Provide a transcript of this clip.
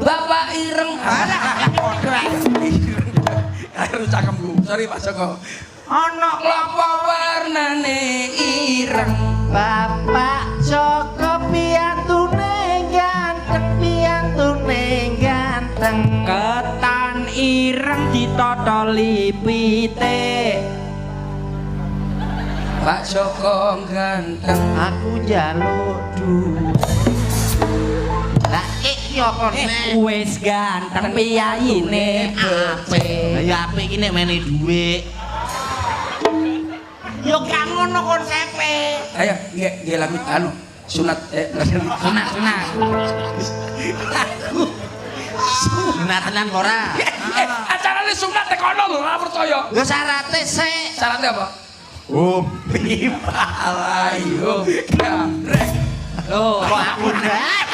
Bapak ireng. Alah, padha. Karo cangkemku. Sorry, Pak Joko. Ana Klopo warnane ireng. Bapak Joko piyantune ganteng, piyantune ganteng. Ketan ireng ditotoli pitik. Pak Joko ganteng. Aku njaluk duit. Lah iki apa nek? Wis ganteng piyayine apik. Lah ya apik iki nek mene dhuwit. Yo gak ngono konsepe. Ayo, nggih nggih lagu anu sunat Sunat sunat. Aku Sunat tenan apa ora? Acarane sunat tekono lho, ora percaya. Lho syarate sik. Syaratnya apa? Umpi palayu gambreng. Loh, Kok aku ndak?